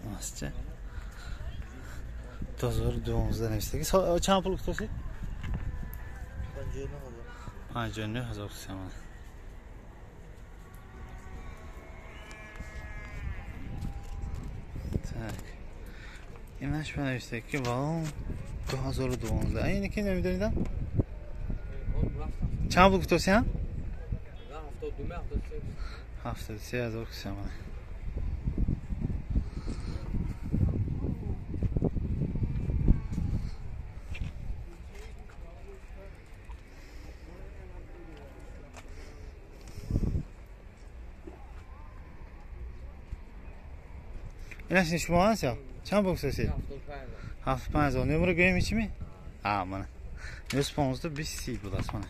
Масча. 2012 навиштаги. Чанд пул гуфтосед? 59 ҳазор сомон. Так. Инаш навиштаги ки валон 2012. Ини ки намедонидам? Чанд пул гуфтосед? 73 ҳазор сомон. Инаш шумо ҳаст ё? Чанд пул гуфтосед? 75 ҳазор. Номеро гӯем чӣ ми? А, мана. 915 20 будааст мана.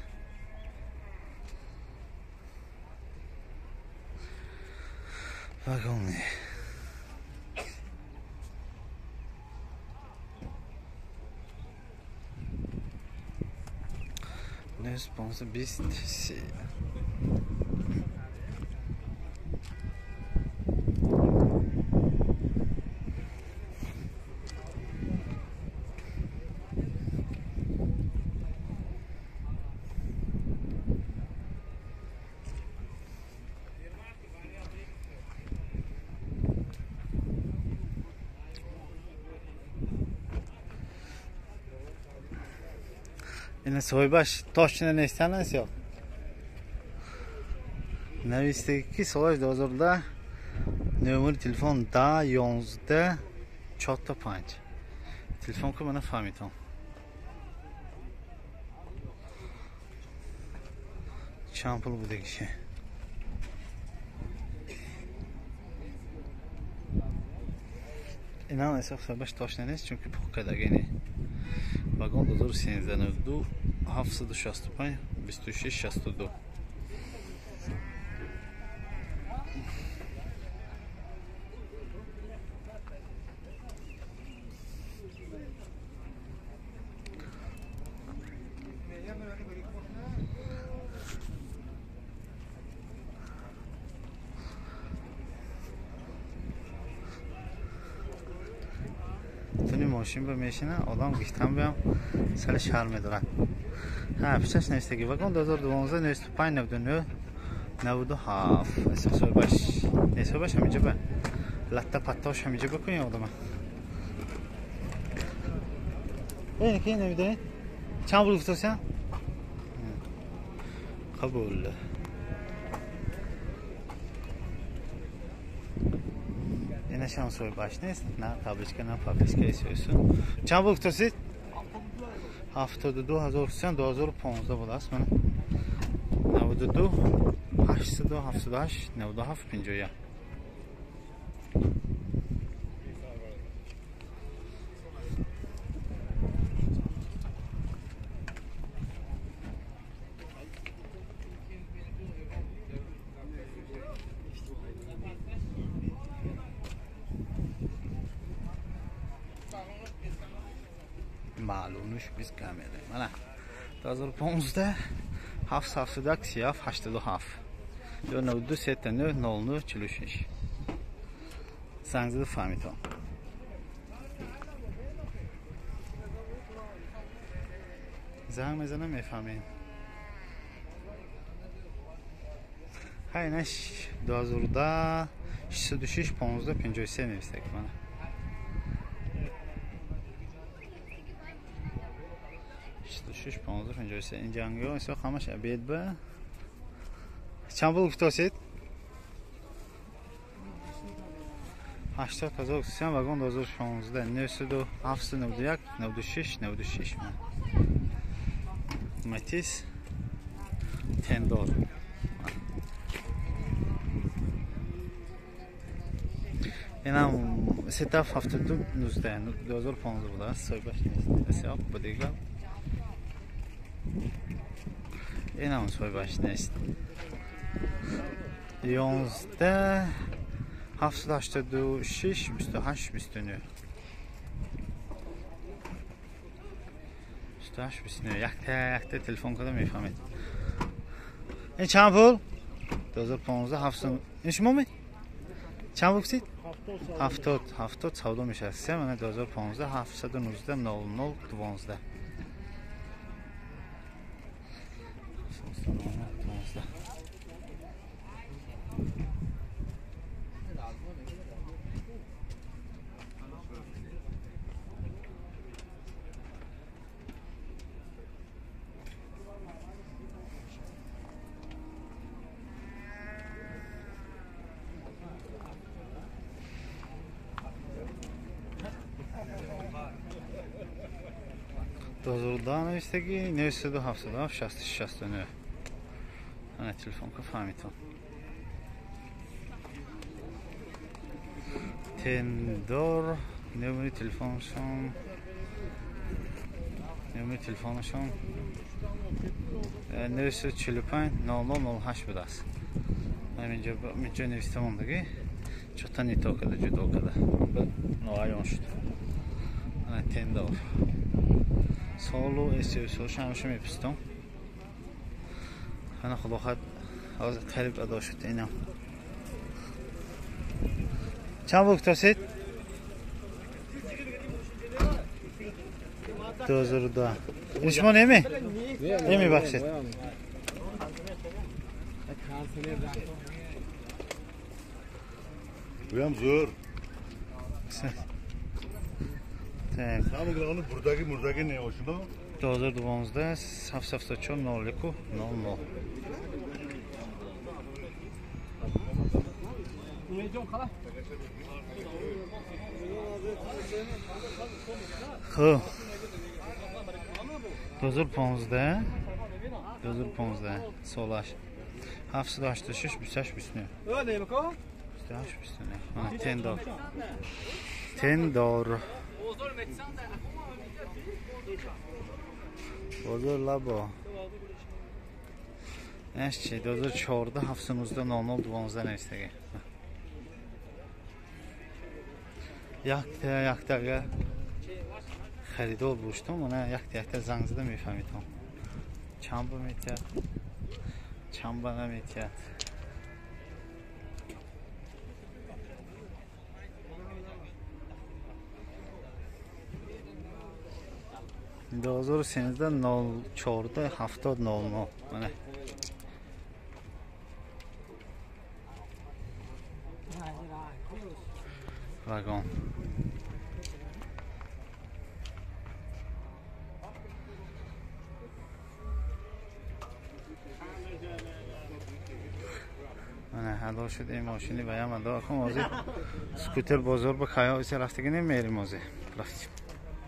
Вагони. Нӯз понздаҳ бист си. Ина соҳибаш точно нестан аст ё? Навистаги ки солаш 2010, номери телефон 10 11 45. Телефон ки мана фаҳмитон. Чанд пул будагише? Инам ҳисоб соҳибаш точно нест, чунки пух кардаги не. Вагон 2013 92 765 26 62. Туни мошин ба мешина, одам гифтан биям сали шарм медорад. Ҳа, пешаш навиштаги вагон 2012 95 99 97. Ҳисобаш ҳисобаш ҳаминҷа ба латта паттош ҳаминҷа бикунӣ одама. Ин ки намедонед? Чанд пул гуфтося? Қабул. Инашам соҳибаш нест, на табличка, на прописка исоису. Чанд пул гуфтосед? 72 ҳазор сисан 2015 будааст мана. 92 878 97 51. Маълумуш биз камера. Мана 2015 771 37 87 ё 92 79 00 46. Занг зада фаҳмитон. Занг мезанам мефаҳмем. Ҳа, инаш 2010 606 15 53 навистак мана. 6 15 53. Ин ҷангиҳо исо ҳамаш обед ба. Чанд пул гуфтосед? 80 ҳазор сисан вагон 2016 9 791 96 96. Матис Тендор. Инам сетаф 72 19 2015 будааст. Соҳибаш нест. Исоқ будига. Инам соҳибаш нест. 11 786 28 29. 28 29. Якта телефон карда мефаҳмед. Ин чанд пул? 2015 700. Ин шумо ми? Чанд пул гуфтед? 70 70 савдо мешавад. Се мана 2015 719 00 12. 12. 2010 навистагӣ 977 669. Ана телефон ка фаҳмитон. Тендор номери телефоншон 945 0008 будааст. Ҳаминҷо нависта мондагӣ чота нито када ҷудо када ноаён шуд. Ана тендор солу эсиосош ҳамаша мепистам. Ана худо хоҳад ҳозир қариб адо шуд инам. Чанд буд гуфтасед? 2002. Ин шумо неме? Немебахшед. Буям зӯр. Самое главное, бурдаги, мурдаги не ошино. 2012 774 01 00. Хуб. 2015 2015 солаш 786 28 29. 28 29. Mana tendor. Tendor. Бозор лабо. Инаш чи 2014 719 00 12 навистагӣ. Якта яктага харидор буштум, мана якта якта занг зада мефаҳмитон. Чанд ба метиҳад, чанд ба наметиҳад. 2013 04 70 00. Мана вагон. Мана ҳадо шуд ин мошини баям адо кун. Ҳозир скутер бозор ба каё иса рафтагӣ немерим ҳозир. Рафтем.